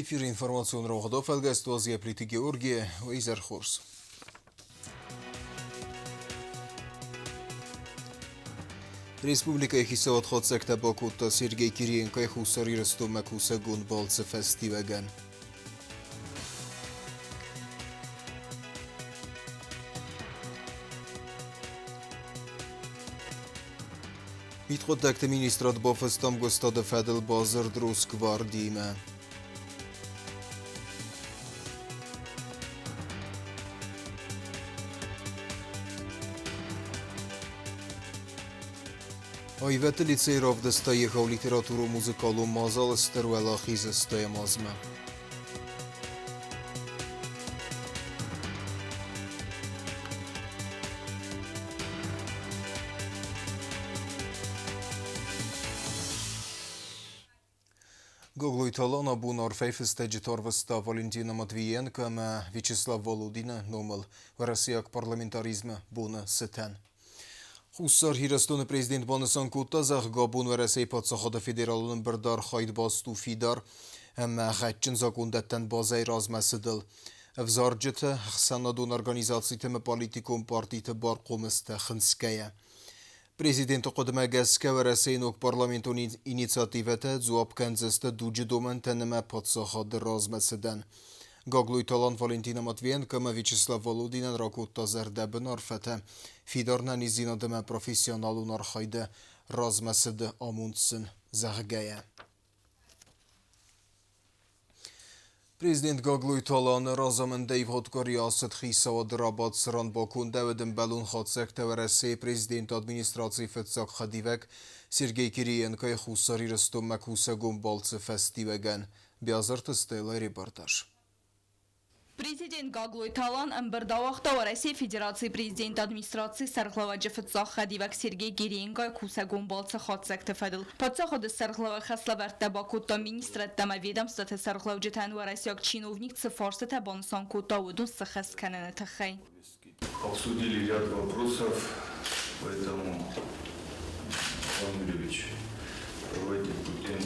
Эфиры информацион рауагъдау фӕлгӕст уадзгӕ Плиты Георгийы изӕр хорз. Республикӕйы хицауад хатдзӕгтӕ бакодта Сергей Кириенкойы Хуссар Ирыстонмӕ кусӕгон балцы фӕстиуӕгӕн. Мидхъуыддӕгты министрад бафыста ӕмгуыстады фӕдыл бадзырд Росгвардиимӕ. Аивӕдты лицей равдыста егъау литературон-музыкалон мадзал Стыр Уӕлахизы стӕм азмӕ. Гаглойты Алан абон арфӕйы фыстӕджыты арвыста Валентина Матвиенко ӕмӕ Вячеслав Володины номыл уӕрӕсейаг парламентаризмы боны цытӕн. Хуссар Ирыстоны президент банысан кодта, зӕгъгӕ, абон Уӕрӕсейы паддзахады федералон ӕмбырды архайд баст у фидар ӕмӕ гъӕдджын закондӕттӕн базӕйы размӕцыдыл. Ӕвзарджыты, ӕхсӕнадон организациты ӕмӕ политикон партиты бархъомыстӕ хынцгӕйӕ. Президенты хъуыдымӕ гӕсгӕ Уӕрӕсейы ног парламентон инициативӕтӕ дзуапп кӕндзысты дуджы домӕнтӕн ӕмӕ паддзахады размӕцыдӕн. Гаглойты Алан Валентина Матвиенко ӕмӕ Вячеслав Володинӕн ракодта зӕрдӕбын арфӕтӕ фидар нӕниздзинад ӕмӕ профессионалон архайды размӕцыды амонд сын, зӕгъгӕйӕ. Президент Гаглойты Аланы разамындӕй ивгъуыд къуыри ацыд хицауады рабадт, цыран бакондӕуыд ӕмбӕлон хатдзӕгтӕ Уӕрӕсейы президенты администрацийы фыццаг хӕдивӕг Сергей Кириенкойы Хуссар Ирыстонмӕ кусӕгон балцы фӕстиуӕгӕн. Биазырты Стеллӕ репортаж. Президент Гаглойты Алан ӕмбырд ауагъта Уӕрӕсейы Федерацийы президенты администрацийы сӕргълӕууӕджы фыццаг хӕдивӕг Сергей Кириенкойы кусӕгон балцы хатдзӕгты фӕдыл. Паддзахады сӕргълӕууӕг хӕслӕвӕрдтӕ бакодта министрӕдтӕ ӕмӕ ведомствоты сӕргълӕуджытӕн уӕрӕсейаг чиновник цы фарстытӕ банысан кодта, уыдон сыххӕст кӕныны тыххӕй. Обсудили ряд вопросов, поэтому, Иван Юрьевич, давайте по тем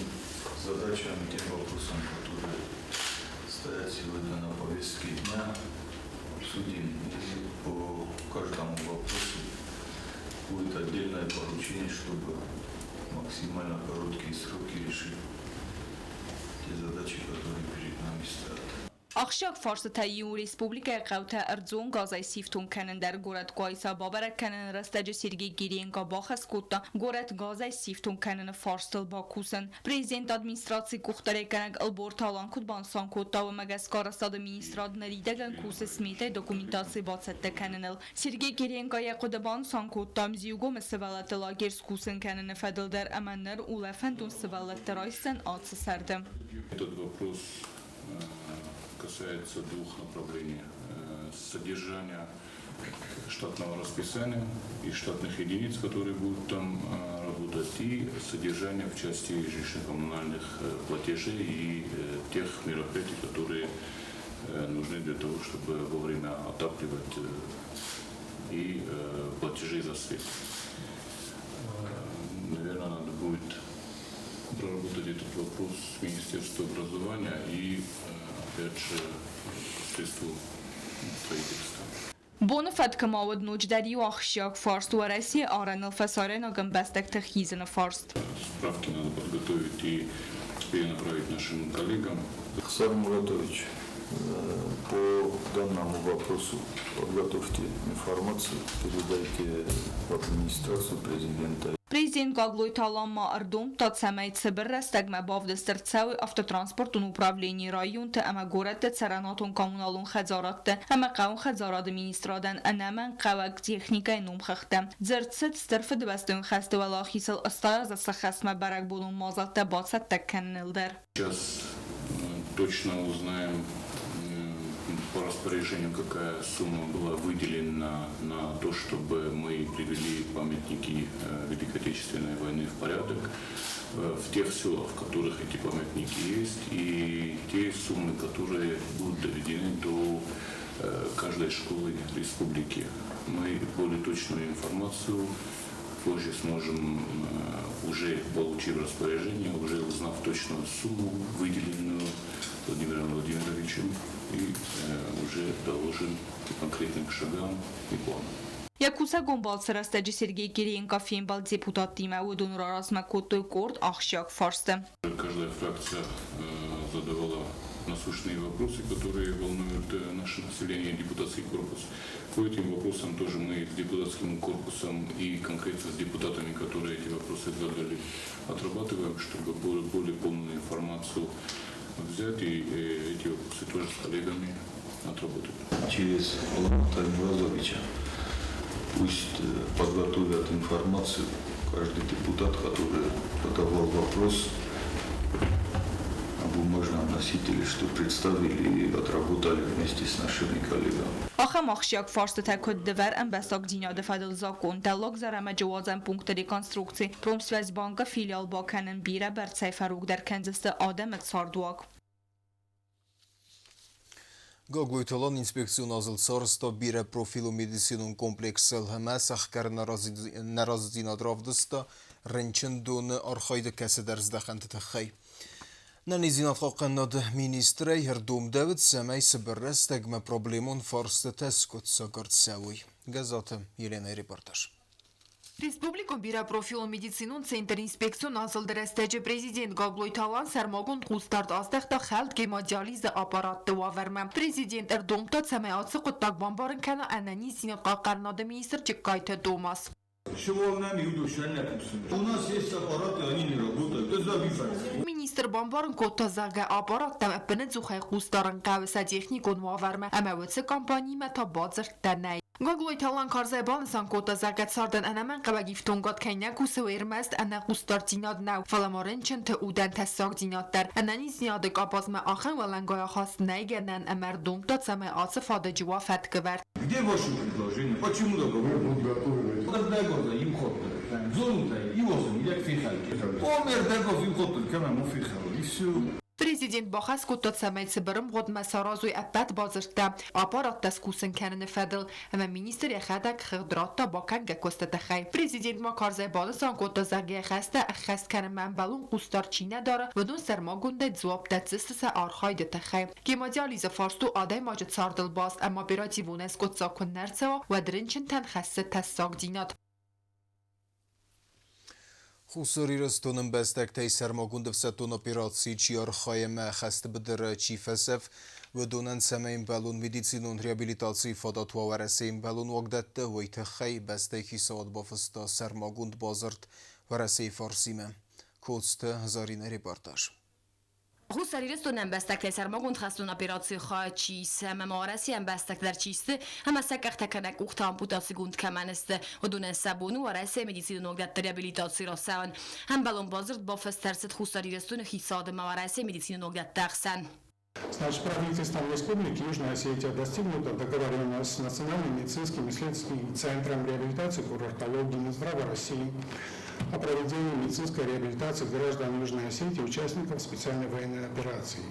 задачам, тем вопросам, которые стоят сегодня на повестке дня, обсудим и по каждому вопросу будет отдельное поручение, чтобы максимально короткие сроки решить те задачи, которые перед нами стоят. Ахсджиаг фарстытӕй иу республикӕйы хъӕутӕ ӕрдзон газӕй сифтонг кӕнын дӕр горӕт Къуайса бабӕрӕг кӕныны рӕстӕджы Сергей Кириенко бахӕс кодта горӕт газӕй сифтонг кӕныны фарстыл бакусын. Президент администрацийы къухдариуӕггӕнӕг Ӕлборты Алан куыд банысан кодта, уымӕ гӕсгӕ арӕзтады министрад ныридӕгӕн кусы сметӕйы документаци бацӕттӕ кӕныныл. Сергей Кириенко йӕ хъуыды банысан кодта Мзиугомы сывӕллӕтты лагерь скусын кӕныны фӕдыл дӕр ӕмӕ ныр улӕфӕндон сывӕллӕтты райсдзӕн ацы сӕрды. Этот вопрос касается двух направлений. Содержания штатного расписания и штатных единиц, которые будут там работать, и содержание в части жилищно-коммунальных платежей и тех мероприятий, которые нужны для того, чтобы вовремя отапливать и платежи за свет. Наверное, надо будет проработать этот вопрос с Министерством образования и, опять же, средству строительства. Боны фӕткы ма уыд ноджыдӕр иу ахсджиаг фарст Уӕрӕсейы арӕныл фӕсарӕйнаг ӕмбӕстӕгты хизыны фарст. Справки надо подготовить и перенаправить нашим коллегам. Хсар Муратович, по данному вопросу подготовьте информацию, передайте в администрацию президента. Президент Гаглойты Алан ма ӕрдомдта, цӕмӕй цыбыр рӕстӕгмӕ бавдыст ӕрцӕуой автотранспортон управленийы районты ӕмӕ горӕтты цӕрӕнуатон-коммуналон хӕдзарадты ӕмӕ хъӕуон хӕдзарады министрадӕн ӕнӕмӕнгхъӕуӕг техникӕйы номхыгъдтӕ. Дзырд цыд Стыр Фыдыбӕстӕйон хӕсты уӕлахизыл 80 азы сыххӕстмӕ бӕрӕгбонон мадзӕлттӕ бацӕттӕ кӕныныл дӕр. Сейчас точно узнаем по распоряжению, какая сумма была выделена на то, чтобы мы привели памятники Великой Отечественной войны в порядок в тех селах, в которых эти памятники есть, и те суммы, которые будут доведены до каждой школы республики. Мы более точную информацию позже сможем, уже получив распоряжение, уже узнав точную сумму, выделенную. шагам и планам. Йӕ кусӕгон балцы рӕстӕджы Сергей Кириенко фембӕлд депутаттимӕ, уыдон раразмӕ кодтой къорд ахсджиаг фарсты. Каждая фракция задавала насущные вопросы, которые волнуют наше население, депутатский корпус. По этим вопросам тоже мы с депутатским корпусом и конкретно с депутатами, которые эти вопросы задали, отрабатываем, чтобы более полную информацию взять и эти вопросы тоже с коллегами отработать. Через Алана Таймуразовича пусть подготовят информацию каждый депутат, который подавал вопрос на бумажном носителе, что представили и отработали вместе с нашими коллегами. Ахӕм ахсджиаг фарстытӕ куыд дывӕр ӕмбӕстагдзинады фӕдыл закон, Дӕллаг Зӕрӕмӕджы уадзӕн пункты реконструкци, Промсвязьбанкы филиал бакӕнын бирӕ бӕрцӕй фӕрогдӕр кӕндзысты адӕмы цардуаг. Гаглойты Алан инспекцион азылд сарӕзта бирӕпрофилон медицинон комплексыл ӕмӕ цӕхгӕр нӕразыдзинад равдыста рынчындоны архайды кӕцыдӕр здӕхӕнты тыххӕй. Ӕнӕниздзинадхъахъхъӕнынады министрӕй ӕрдомдӕуыд, цӕмӕй цыбыр рӕстӕгмӕ проблемон фарстытӕ скъуыддзаг ӕрцӕуой. Гӕззаты Еленӕйы репортаж. Республикон бирӕпрофилон медицинон центр инспекцион азылды рӕстӕджы президент Гаглойты Алан сӕрмагонд хъусдард аздӕхта хӕлд гемодиализы аппаратты уавӕрмӕ. Президент ӕрдомдта, цӕмӕй ацы хъуыддаг бамбарын кӕна ӕнӕниздзинад хъахъхъӕнынады министр Джыккайты Томас. У нас есть аппараты, они не работают. Это зависит. Министр бамбарын кодта, зӕгъгӕ, аппараттӕм ӕппынӕдзухӕй хъус дарын хъӕуы сӕ техникон уавӕрмӕ ӕмӕ уыцы компаниимӕ та бадзырдтӕ нӕй. Гаглойты Алан карзӕй банысан кодта, зӕгъгӕ, цардӕн ӕнӕмӕнгхъӕуӕг ифтонгад кӕй нӕ кусы, уый ӕрмӕст ӕнӕхъусдарддзинад нӕу, фӕлӕ ма рынчынты удӕн тӕссагдзинад дӕр. Ӕнӕниздзинады къабазмӕ ахӕм уӕлӕнгай ахаст нӕй гӕнӕн ӕмӕ ӕрдомдта, цӕмӕй ацы фадыджы уа фӕткӕвӕрд. Где ваши предложения? Почему договор? И все. Президент бахӕс кодта, цӕмӕй цыбыр ӕмгъуыдмӕ саразой ӕппӕт бадзырдтӕ аппараттӕ скусын кӕныны фӕдыл, ӕмӕ министр йӕхӕдӕг хыгъд радта бакӕнгӕ куысты тыххӕй. Президент ма карзӕй банысан кодта, зӕгъгӕ, йӕ хӕстӕ ӕххӕст кӕнынмӕ ӕмбӕлон хъусдард чи нӕ дары, уыдон сӕрмагондӕй дзуапп дӕтдзысты сӕ архайды тыххӕй. Гемодиализы фарст у адӕймаджы цардыл баст ӕмӕ оперативонӕй скъуыддзаг куы нӕ рцӕуа, уӕд рынчынтӕн хӕссы тӕссагдзинад. Хуссар Ирыстоны ӕмбӕстӕгтӕй сӕрмагонд ӕфсӕддон операцийы чи архайы ӕмӕ хӕсты быдыры чи фӕцӕф, уыдонӕн цӕмӕй ӕмбӕлон медицинон реабилитацийы фадат уа Уӕрӕсейы ӕмбӕлон уагдӕтты, уый тыххӕй бӕстӕйы хицауад бафыста сӕрмагонд бадзырд Уӕрӕсейы фарсимӕ. Коцты Заринӕ репортаж. Хуссар Ирыстоны ӕмбӕстӕгтӕй сӕрмагонд хӕстон операцийы хайад чи исы ӕмӕ ма Уӕрӕсейы ӕмбӕстӕгтӕ дӕр чи сты ӕмӕ сӕ къӕхтӕ кӕнӕ къухтӕ ампутацигонд кӕмӕн сты, уыдонӕн сӕ бон у Уӕрӕсейы медицинон уагдӕтты реабилитаци рацӕуын. Ӕмбӕлон бадзырд бафыст ӕрцыд Хуссар Ирыстоны хицауад ӕмӕ Уӕрӕсейы медицинон уагдӕтты ӕхсӕн. Значит, правительством Республики Южная Осетия достигнута договоренность с Национальным медицинским исследовательским центром реабилитации и курортологии Минздрава России о проведении медицинской реабилитации граждан Южной Осетии, участников специальной военной операции,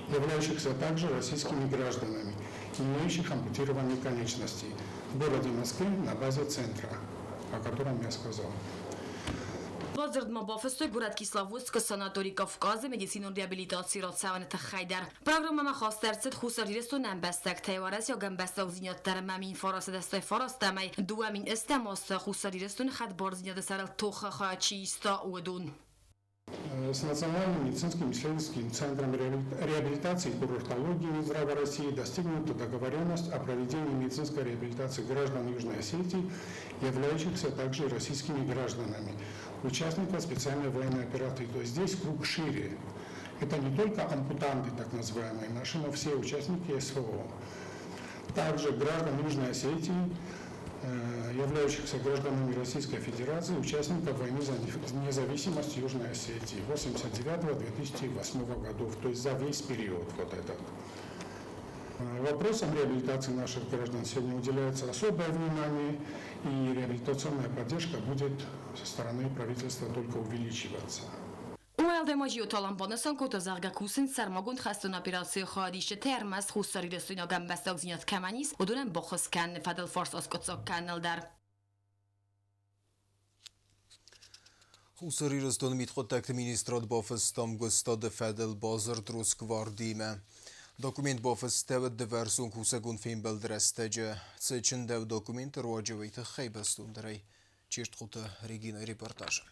являющихся также российскими гражданами, имеющих ампутированные конечности, в городе Москве на базе центра, о котором я сказал. Бадзырдмӕ бафыстой горӕт Кисловодскы санатори Кавказы медицинон реабилитаци рацӕуыны тыххӕй дӕр. Программӕмӕ хаст ӕрцыд Хуссар Ирыстоны ӕмбӕстӕгтӕй уӕрӕсейаг ӕмбӕстагдзинад дӕр ӕмӕ 1989-ӕй 2008 азты Хуссар Ирыстоны хӕдбардзинады сӕрыл тохы хайад чи иста, уыдон. С Национальным медицинским исследовательским центром реабилитации и курортологии Минздрава России достигнута договоренность о проведении медицинской реабилитации граждан Южной Осетии, являющихся также российскими гражданами, участников специальной военной операции. То есть здесь круг шире. Это не только ампутанты, так называемые наши, но все участники СВО. Также граждан Южной Осетии, являющихся гражданами Российской Федерации, участников войны за независимость Южной Осетии 1989-2008 годов, то есть за весь период вот этот. Вопросам реабилитации наших граждан сегодня уделяется особое внимание, и реабилитационная поддержка будет со стороны правительства только увеличиваться. Уӕлдай ма Джиоты Алан банысан кодта, зӕгъгӕ, кусынц сӕрмагонд хӕстон операцийы хайадисджытӕ ӕрмӕст хуссарирыстойнаг ӕмбӕстагдзинад кӕмӕн ис, уыдонӕн баххуыс кӕныны фӕдыл фарст аскъуыддзаг кӕныныл дӕр. Хуссар Ирыстоны мидхъуыддӕгты министрад бафыста ӕмгуыстады фӕдыл бадзырд Росгвардиимӕ. Документ бафыстӕуыд дывӕрсон кусӕгон фембӕлды рӕстӕджы. Цы чындӕуы документы руаджы, уый тыххӕй бӕстондӕрӕй Чертхъоты Регинӕйы репортажы.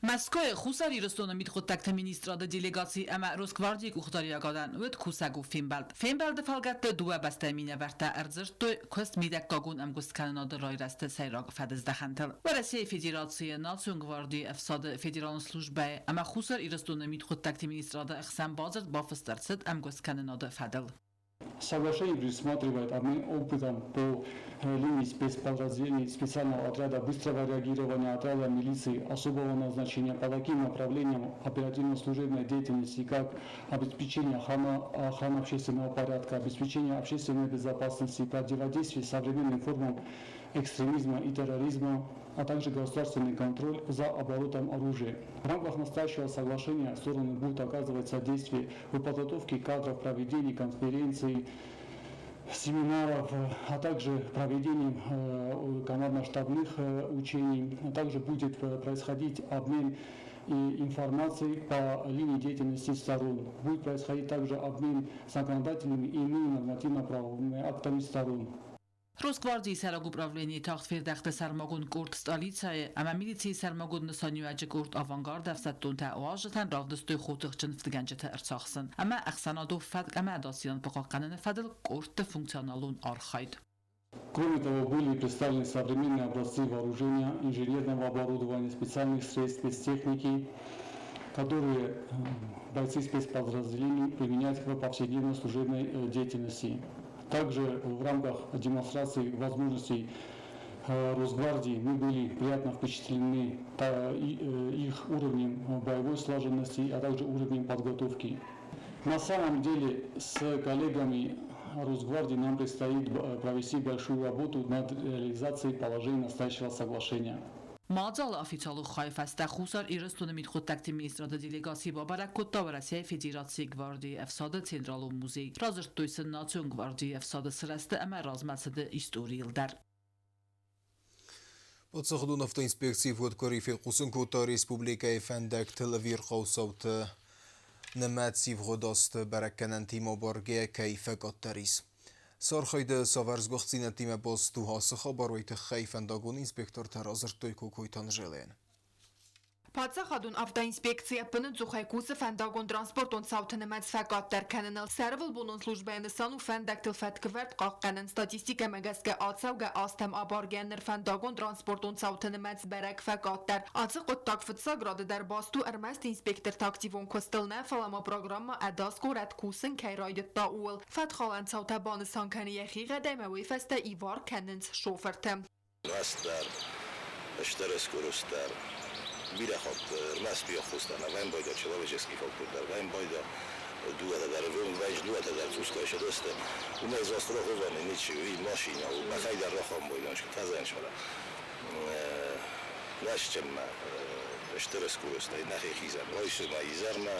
Мӕскуыйы Хуссар Ирыстоны мидхъуыддӕгты министрады делегаци ӕмӕ Росгвардийы къухдариуӕгадӕн уыд кусӕгон фембӕлд. Фембӕлды фӕлгӕтты дыууӕ бӕстӕйы минӕвӕрттӕ ӕрдзырдтой куыст мидӕггагон ӕмгуысткӕнынады райрӕзты сӕйраг фӕдыздӕхӕнтыл. Уӕрӕсейы Федерацийы Национ гвардийы ӕфсады федералон службӕйы ӕмӕ Хуссар Ирыстоны мидхъуыддӕгты министрады ӕхсӕн бадзырд бафыст ӕрцыд ӕмгуысткӕнынады фӕдыл. Соглашение предусматривает обмен опытом по линии спецподразделений специального отряда быстрого реагирования, отряда милиции особого назначения по таким направлениям оперативно-служебной деятельности, как обеспечение охраны общественного порядка, обеспечение общественной безопасности, противодействие современным формам экстремизма и терроризма, а также государственный контроль за оборотом оружия. В рамках настоящего соглашения стороны будут оказывать содействие в подготовке кадров, проведении конференций, семинаров, а также проведением командно-штабных учений. А также будет происходить обмен информацией по линии деятельности сторон. Будет происходить также обмен законодательными и иными нормативно-правовыми актами сторон. Росгвардийы сӕйраг управленийы тагъд фердӕхты сӕрмагонд къорд столицӕйы ӕмӕ милицийы сӕрмагонд нысаниуӕджы къорд Авангард ӕфсӕддонтӕ уазджытӕн равдыстой хотыхджын фыдгӕнджыты ӕрцахсын ӕмӕ ӕхсӕнадон фӕтк ӕмӕ ӕдасдзинад бахъахъхъӕныны фӕдыл къордты функционалон архайд. Кроме того, были представлены современные образцы вооружения, инженерного оборудования, специальных средств, спецтехники, которые бойцы спецподразделений применяют в повседневной служебной деятельности. Также в рамках демонстрации возможностей Росгвардии мы были приятно впечатлены их уровнем боевой слаженности, а также уровнем подготовки. На самом деле с коллегами Росгвардии нам предстоит провести большую работу над реализацией положений настоящего соглашения. Мадзалы официалон хайы фӕстӕ Хуссар Ирыстоны мидхъуыддӕгты министрады делегаци бабӕрӕг кодта Уӕрӕсейы Федерацийы гвардийы ӕфсады централон музей. Радзырдтой сын Национ гвардийы ӕфсады сырӕзты ӕмӕ размӕцыды историйыл дӕр. Паддзахадон автоинспекцийы фӕткъуыри фехъусын кодта республикӕйы фӕндӕгтыл ӕвирхъау цауты нымӕц ивгъуыд азты бӕрӕггӕнӕнтимӕ абаргӕйӕ кӕй фӕкъаддӕр ис. Цы архайды цавӕр сгуыхтдзинӕдтимӕ баст у ацы хабар, уый тыххӕй фӕндагон инспектортӕ радзырдтой Кокойты Анжелӕйӕн. Паддзахадон автоинспекци ӕппынӕдзухӕй кусы фӕндагон-транспортон цауты нымӕц фӕкъаддӕр кӕныныл. Сӕ ӕрвылбонон службӕйы нысан у фӕндӕгтыл фӕткӕвӕрд хъахъхъӕнын. Статистикӕмӕ гӕсгӕ ацӕугӕ азтӕм абаргӕ ныр фӕндагон-транспортон цауты нымӕц бӕрӕг фӕкъаддӕр. Ацы хъуыддаг фыццаг рады дӕр баст у ӕрмӕст инспекторты активон куыстыл нӕ, фӕлӕ ма программӕ Ӕдас горӕт кусын кӕй райдыдта, ууыл. Фӕткхалӕн цаутӕ банысан кӕны йӕхигъӕдӕй ӕмӕ уый фӕстӕ ивар кӕнынц шофырты. Растдӕр, стыр скоростдӕр, бирӕ хатт ӕрмӕст уый аххос дӕр нӕ вӕййы байдӕ человеческий фактор дӕр вӕййы байдӕ дыууӕтӕ дӕр вӕййы дыууӕтӕ дӕр цъусгай сӕдӕсты. Уымӕй застрахованы ничи, уый машинӕ у, бӕхӕй дӕр рахауын байдӕн, фӕзӕн сфӕлӕ. Ласджынмӕ стыр скоростӕй нӕхи хизӕм. Райсомӕй изӕрмӕ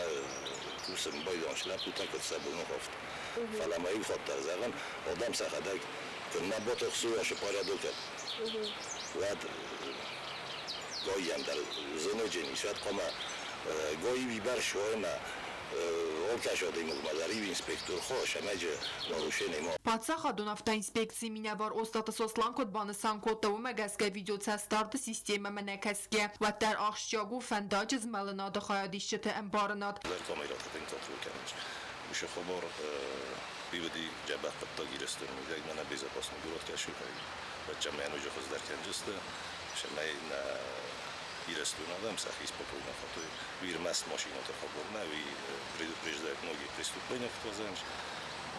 кусын байдӕн лӕппутӕ куыд сӕ бон хафт. Фӕлӕ ма иу хатт дӕр зӕгъӕм, адӕм сӕхӕдӕг куы нӕ батыхсой ацы порядокӕн, уӕд гаййӕн дӕр зӕнӕджы ис, уӕд хъуамӕ гайи бибӕр суа ӕмӕ алкӕцы адӕймагмӕ дӕр иу инспектор хос ӕмӕ нарушение ма. Паддзахадон автоинспекцийы минӕвар Остъаты Сослан куыд банысан кодта, уымӕ гӕсгӕ видеоцӕстдарды системӕмӕ нӕ кӕсгӕ, уӕддӕр ахсджиаг у фӕндаджы змӕлынады хайадисджыты ӕмбарынад. Камераты контроль кӕнынц. Уыцы хабар приводи дзӕбӕх хъуыддаг Ирыстоны мидӕг мӕнӕ безопасный город кӕсы, баччамӕ ноджы хуыздӕр кӕнджысты, цӕмӕй нӕ Ирыстоны адӕм сӕхи спокойно хатой. Уый ӕрмӕст машинӕты хабар нӕ, уый предупреждает многие преступления, кто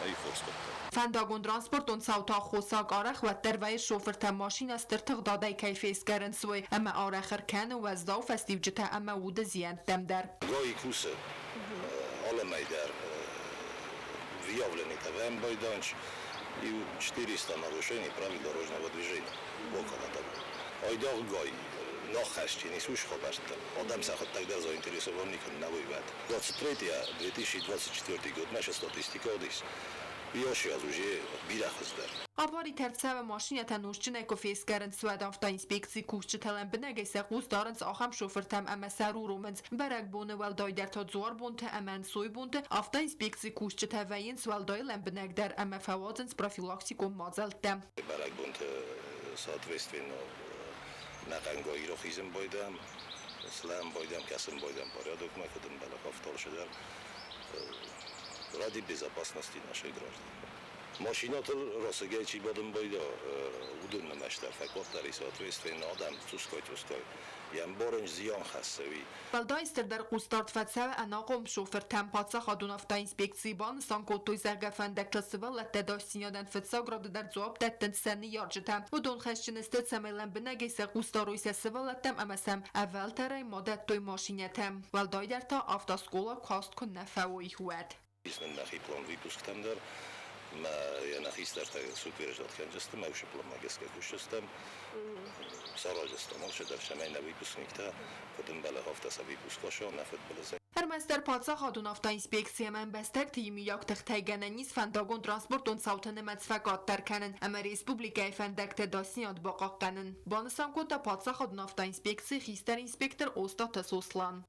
и хорз хъуыддаг. Фӕндагон-транспортон цауты аххосаг арӕх уӕддӕр вӕййы шофыртӕ машинӕ стыр тыгъдадӕй кӕй фесгӕрынц, уый, ӕмӕ арӕх ӕркӕны уӕззау фӕстиуджытӕ ӕмӕ уды зиӕнттӕм дӕр. ГАИ кусы алӕмӕй дӕр выявлены ТВМ байданч и 400 нарушений правил дорожного движения около того. Айдагъ ГАИ наххӕстджын ис уыцы хабӕрттӕ. Адӕм сӕхуыдтӕг дӕр заинтересован никуы нӕ уый вӕд. 23 2024 годмӕ статистика уыдис. Уый уже бирӕ хуыздӕр. Авари ӕрцӕуы машинӕтӕ нозтджынӕй куы фескъӕрынц, уӕд автоинспекцийы кусджытӕ лӕмбынӕгӕй сӕ хъус дарынц ахӕм шофыртӕм ӕмӕ сӕ ӕруромынц. Бӕрӕгбоны, уӕлдайдӕр та дзуарбонты ӕмӕ ӕнцойбонты автоинспекцийы кусджытӕ вӕййынц уӕлдай лӕмбынӕгдӕр ӕмӕ фӕуадзынц профилактикон мадзӕлттӕ. Бӕрӕгбонты соответственно нӕхъӕнгай ирохизын байдӕм, слӕм байдӕм, кӕсын байдӕм порядокмӕ, куыд ӕмбӕлы автолшы дӕр ради безопасности наших граждан. Машинӕтыл расыгӕй чи бадын байда, уыдон нымӕстӕ фӕкъаддӕр и, соответственно, адӕм цъусгай-цъусгай йе мбарынц, зиан хӕссы, уый. Уӕлдай стырдӕр хъусдард фӕцӕуы ӕнахъом шофыртӕм. Паддзахадон автоинспекцийы банысан кодтой, зӕгъгӕ, фӕндӕгтыл сывӕллӕтты ӕдасдзинадӕн фыццаг рады дӕр дзуапп дӕттынц сӕ ныййарджытӕ. Уыдон хӕсджын сты, цӕмӕй лӕмбынӕгӕй сӕ хъус дарой сӕ сывӕллӕттӕм ӕмӕ сӕм ӕвӕлтӕрӕй ма дӕттой машинӕтӕ. Уӕлдайдӕр та автоскъола каст куы нӕ фӕуой, уӕд. Ис нын нӕхи план выпусктӕм дӕр. Мӕ йӕ нӕ хистӕртӕ супереждат кӕнджысты, мӕ уыцы планмӕ гӕсгӕ кусджыстӕм. Саразджыстӕм алчидӕр, цӕмӕй нӕ выпускниктӕ, куыд ӕмбӕлы, афтӕ сӕ выпуск уа, нӕ фыдбылызӕй. Ӕрмӕстдӕр паддзахадон автоинспекци ӕмӕ ӕмбӕстӕгты иумиаг тыхтӕй гӕнӕн ис фӕндагон транспортон цауты нымӕц фӕкъаддӕр кӕнын ӕмӕ республикӕйы фӕндӕгты ӕдасдзинад бахъахъхъӕнын, банысан кодта паддзахадон автоинспекцийы хистӕр инспектор Остъаты Сослан.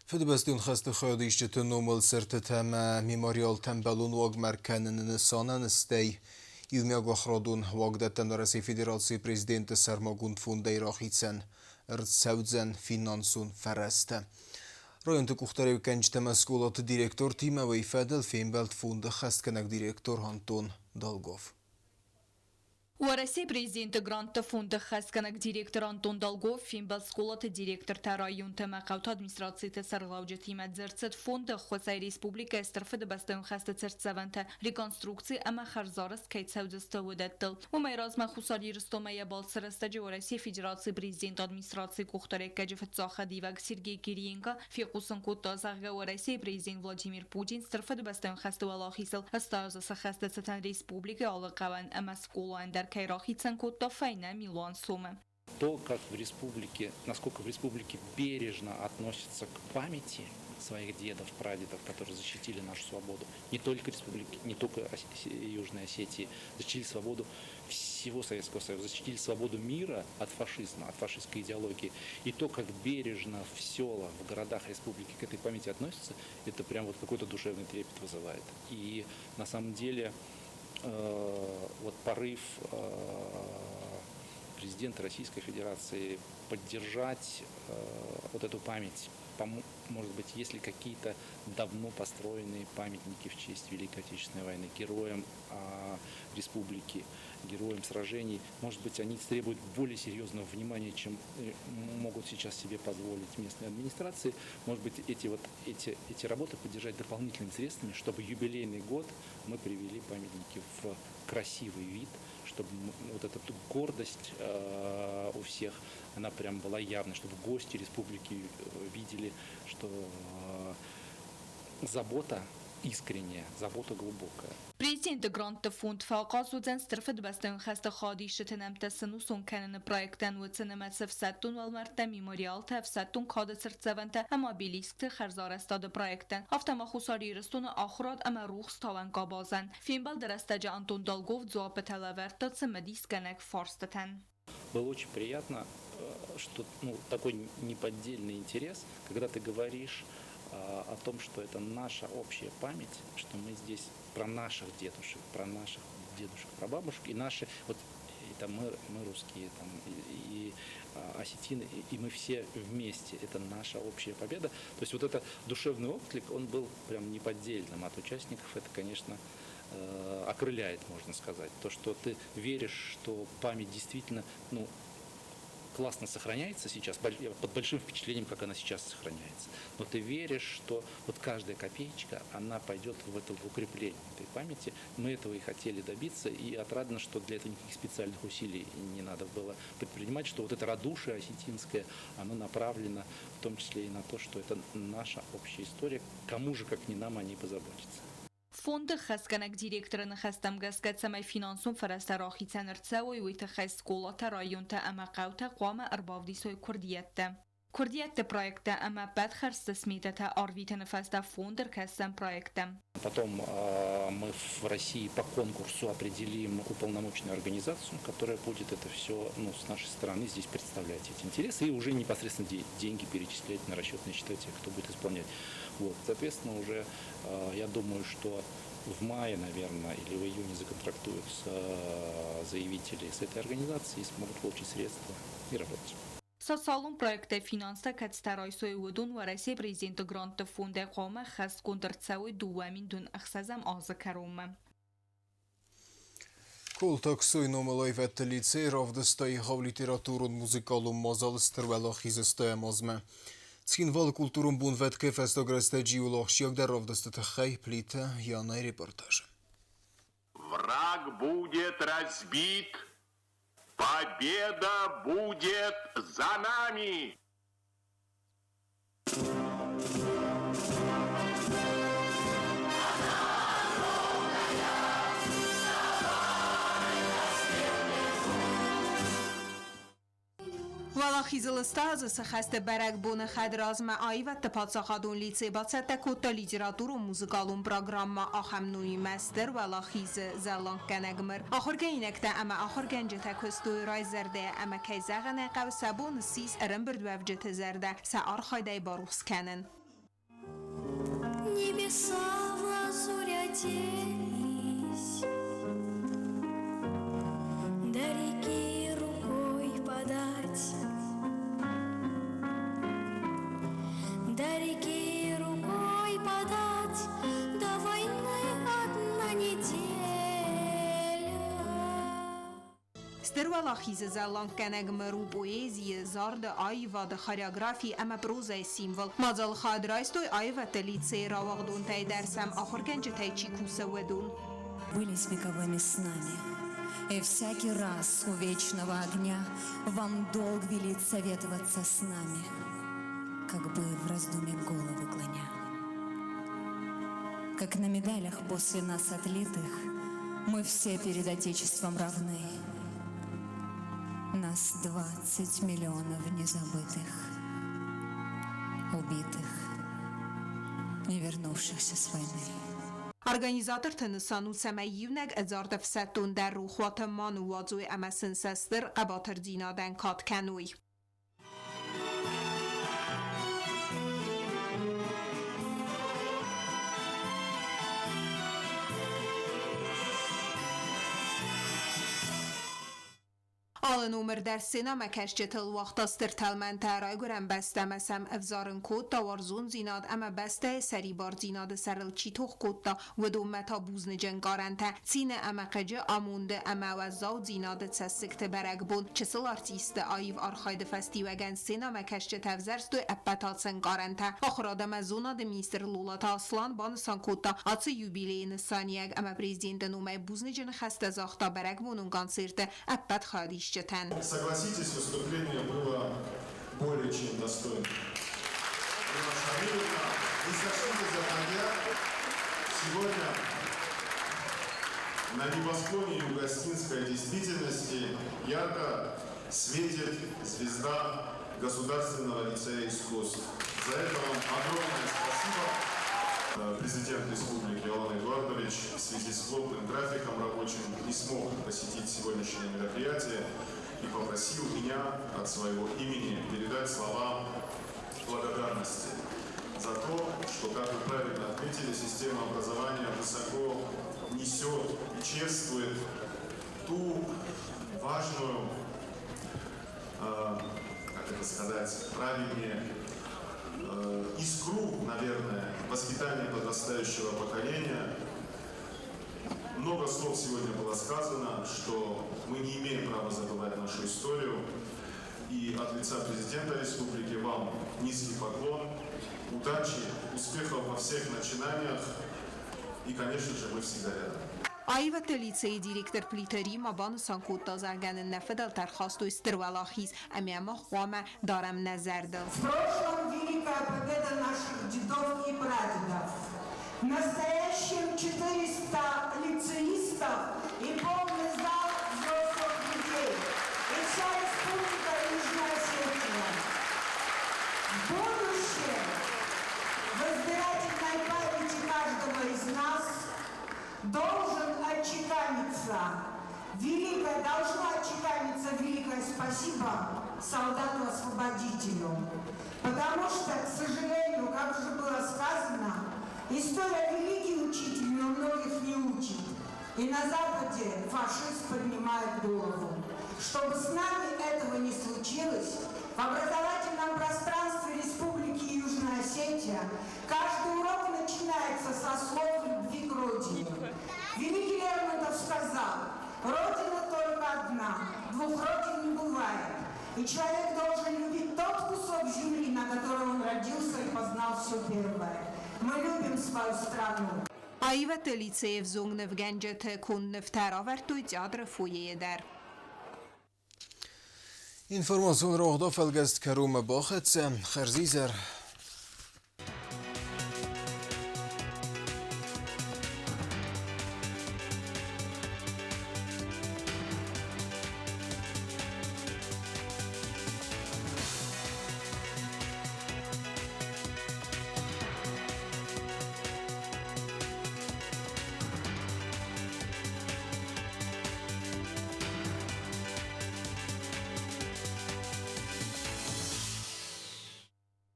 Фыдыбӕстон хӕсты хайадисджыты номыл цыртытӕ ӕмӕ мемориалтӕм бӕлон уагмӕ кӕныны нысанӕн, стӕй иумиагахуырадон уагдӕттӕн Уӕрӕсейы Федерацийы Президенты сӕрмагонд фондӕй рахицӕн ӕрцӕудзӕн финансон фӕрӕзтӕ. Районты къухдариуӕггӕнджытӕ ӕмӕ скъолаты директортимӕ уый фӕдыл фембӕлд фонды хӕстгӕнӕг директор Антон Долгов. Уӕрӕсейы Президенты грантты фонды хӕсгӕнӕг директор Антон Долгов фембӕлд скъолаты директортӕ, районты ӕмӕ хъӕуты администрациты сӕргълӕуджытимӕ. Дзырд цыд фонды ӕххуысӕй республикӕйы Стыр Фыдыбӕстӕйон хӕсты цыртдзӕвӕнтӕ реконструкци ӕмӕ хӕрзарӕзт кӕй цӕудзысты, уыдӕттыл. Уымӕй размӕ Хуссар Ирыстонмӕ йӕ балцы рӕстӕджы Уӕрӕсейы Федерацийы Президенты администрацийы къухдариуӕггӕнӕджы фыццаг хӕдивӕг Сергей Кириенко фехъусын кодта, зӕгъгӕ, Уӕрӕсейы Президент Владимир Путин Стыр Фыдыбӕстӕйон хӕсты уӕлахизыл 80 азы сӕххӕсты цытӕн республикӕйы алы хъӕуӕн ӕмӕ скъолайӕн дӕр кӕй рахицӕн кодта фӕйнӕ милуан сомы. То, как в республике, насколько в республике бережно относятся к памяти своих дедов, прадедов, которые защитили нашу свободу, не только республики, не только Южной Осетии, защитили свободу всего Советского Союза, защитили свободу мира от фашизма, от фашистской идеологии. И то, как бережно в селах, в городах республики к этой памяти относятся, это прям вот какой-то душевный трепет вызывает. И на самом деле вот порыв президента Российской Федерации поддержать вот эту память, может быть, есть ли какие-то давно построенные памятники в честь Великой Отечественной войны героям республики, героям сражений, может быть, они требуют более серьезного внимания, чем могут сейчас себе позволить местные администрации. Может быть, эти работы поддержать дополнительными средствами, чтобы юбилейный год мы привели памятники в красивый вид, чтобы вот эта гордость у всех, она прям была явной, чтобы гости республики видели, что забота искренняя, забота глубокая. Президенты грантты фонд фӕахъаз уыдзӕн Стыр Фыдыбӕстӕйон хӕсты хайадисджыты нӕмттӕ сӕнусон кӕныны проектӕн, уыцы нымӕцы ӕфсӕддон уӕлмӕрдтӕ, мемориалтӕ, ӕфсӕддон кады цыртдзӕвӕнтӕ ӕмӕ обелискты хӕрзарӕзтады проекттӕн, афтӕ ма Хуссар Ирыстоны ахуырад ӕмӕ рухстауӕн къабазӕн. Фембӕлды рӕстӕджы Антон Долгов дзуаппытӕ лӕвӕрдта цымыдисгӕнӕг фарстытӕн. Было очень приятно, что, ну, такой неподдельный интерес, когда ты говоришь о том, что это наша общая память, что мы здесь про наших дедушек, про наших дедушек, прабабушек, и наши, вот, и там мы русские, там, и осетины, и мы все вместе, это наша общая победа. То есть вот это душевный отклик, он был прям неподдельным от участников, это, конечно, окрыляет, можно сказать. То, что ты веришь, что память действительно, ну, классно сохраняется сейчас, я под большим впечатлением, как она сейчас сохраняется. Но ты веришь, что вот каждая копеечка, она пойдет в это, в укрепление этой памяти. Мы этого и хотели добиться, и отрадно, что для этого никаких специальных усилий не надо было предпринимать, что вот это радушие осетинское, оно направлено в том числе и на то, что это наша общая история, кому же, как не нам, о ней позаботиться. Фонды хӕсгӕнӕг директоры ныхӕстӕм гӕсгӕ, цӕмӕй финансон фӕрӕзтӕ рахицӕн ӕрцӕуой, уый тыххӕй скъолатӕ, районтӕ ӕмӕ хъӕутӕ хъуамӕ ӕрбавдисой куырдиӕттӕ. Куырдиӕтты проекттӕ ӕмӕ ӕппӕт хӕрдзты сметӕтӕ арвитыны фӕстӕ фонд ӕркӕсдзӕн проекттӕм. Потом мы в России по конкурсу определим уполномоченную организацию, которая будет это все, ну, с нашей стороны здесь представлять эти интересы и уже непосредственно деньги перечислять на расчетные счета тех, кто будет исполнять. Вот. Соответственно, уже я думаю, что в мае, наверное, или в июне законтрактуются заявители с этой организацией и смогут получить средства и работать. Социалон проекттӕ финанстӕ кӕцытӕ райсой, уыдон Уӕрӕсейы президенты грантты фондӕй хъуамӕ ӕххӕстгонд ӕрцӕуой 2026 азы кӕронмӕ. Колты Аксойы номыл аивӕдты лицей равдыста егъау литературон-музыкалон мадзал Стыр Уӕлахизы стайӕм азмӕ. Цхинвалы культурон бонвӕткӕй фӕстаг рӕстӕджы иууыл ахсджиагдӕр равдысты тыххӕй Плиты Янайы репортажы. Враг будет разбит, победа будет за нами! Уӕлахизыл стазы сыхӕсты бӕрӕгбоны хӕдразмӕ аивӕдты паддзахадон лицей бацӕттӕ кодта литературон-музыкалон программӕ ахӕм номимӕ Стыр Уӕлахизы зӕлланггӕнӕг мыр. Ахуыргӕнинӕгтӕ ӕмӕ ахуыргӕнджытӕ куыстой райзӕрдӕйӕ ӕмӕ, кӕй зӕгъын ӕй хъӕуы, сӕ бон ссис ӕрӕмбырдуӕвджыты зӕрдӕ сӕ архайдӕй барухс кӕнын. Небеса в лазурь оделись, До реки рукой подать. До реки рукой подать, До войны одна неделя. Стыр Уӕлахизы зӕлланггӕнӕг мыр у поэзийы, зарды, аивады, хореографийы ӕмӕ прозӕйы символ. Мадзалы хайад райстой аивӕдты лицейы рауагъдонтӕй дӕр сӕм ахуыргӕнджытӕй чи кусы, уыдон. Были с вековыми снами. И всякий раз у вечного огня Вам долг велит советоваться с нами, Как бы в раздумье головы клоня. Как на медалях после нас отлитых Мы все перед Отечеством равны. Нас 20 миллионов незабытых, убитых, не вернувшихся с войны. Организаторты нысан у, цӕмӕй иунӕг ӕдзард ӕфсӕддон дӕр рохуаты ма ныууадзой ӕмӕ сын сӕ стыр хъӕбатырдзинадӕн кад кӕной. Алы номыр дӕр сценӕмӕкӕсджытыл уагъта стыр тӕлмӕнтӕ, райгуырӕн бӕстӕмӕ сӕм ӕвзарын кодта уарзондзинад ӕмӕ бӕстӕйы сӕрибардзинады сӕрыл чи тох кодта, уыдонмӕ та бузныджы ӕнкъарӕнтӕ. Цины ӕмӕ хъыджы, амонды ӕмӕ уӕззаудзинады цӕссыгты бӕрӕгбон. Чысыл артистты аив архайды фӕстиуӕгӕн сценӕмӕкӕсджытӕ ӕвзӕрстой ӕппӕт ацы ӕнкъарӕнтӕ. Ахуырад ӕмӕ зонады министр Лолаты Аслан банысан кодта ацы юбилейы нысаниуӕг ӕмӕ президенты номӕй бузныджы ныхӕстӕ загъта бӕрӕгбонон концерты ӕппӕт хайадисджытӕн. Согласитесь, выступление было более чем достойным. Рима Шамилевна, не сочтите за торг, сегодня на небосклоне югоосетинской действительности ярко светит звезда Государственного лицея искусств. За это вам огромное спасибо. Президент Республики Алан Эдуардович в связи с плотным графиком рабочим не смог посетить сегодняшнее мероприятие и попросил меня от своего имени передать слова благодарности за то, что, как вы правильно отметили, система образования высоко несет и чествует ту важную, как это сказать правильнее, искру, наверное, воспитания подрастающего поколения. Много слов сегодня было сказано, что мы не имеем права забывать нашу историю. И от лица президента республики вам низкий поклон, удачи, успехов во всех начинаниях. И, конечно же, мы всегда рядом. Аивӕдты лицейы директор Плиты Рима банысан кодта, зӕгъгӕ нын нӕ фыдӕлтӕ ӕрхастой стыр уӕлахиз ӕмӕ мах хъуамӕ дарӕм нӕ зӕрдыл. В прошлом великая победа наших дедов и прадедов. В настоящем 400 лицеистов и полный зал взрослых людей. И вся республика Южная Осетия. Будущее в избирательной памяти каждого из нас должен отчеканиться великое, должно отчеканиться великое спасибо солдату-освободителю. Потому что, к сожалению, как уже было сказано, история великий учитель, но многих не учит. И на Западе фашист поднимает голову. Чтобы с нами этого не случилось, в образовательном пространстве Республики Южная Осетия каждый урок начинается со слов любви к Родине. Великий Лермонтов сказал: «Родина только одна, двух родин не бывает. И человек должен любить тот кусок земли, на котором он родился и познал все первое». Мы любим свою страну. Аивӕдты лицейы ӕвзонг нывгӕнджыты конд нывтӕ равӕрдтой театры фойейы дӕр. Информацион рауагъды фӕлгӕст кӕронмӕ бахӕццӕ. Хӕрзизӕр.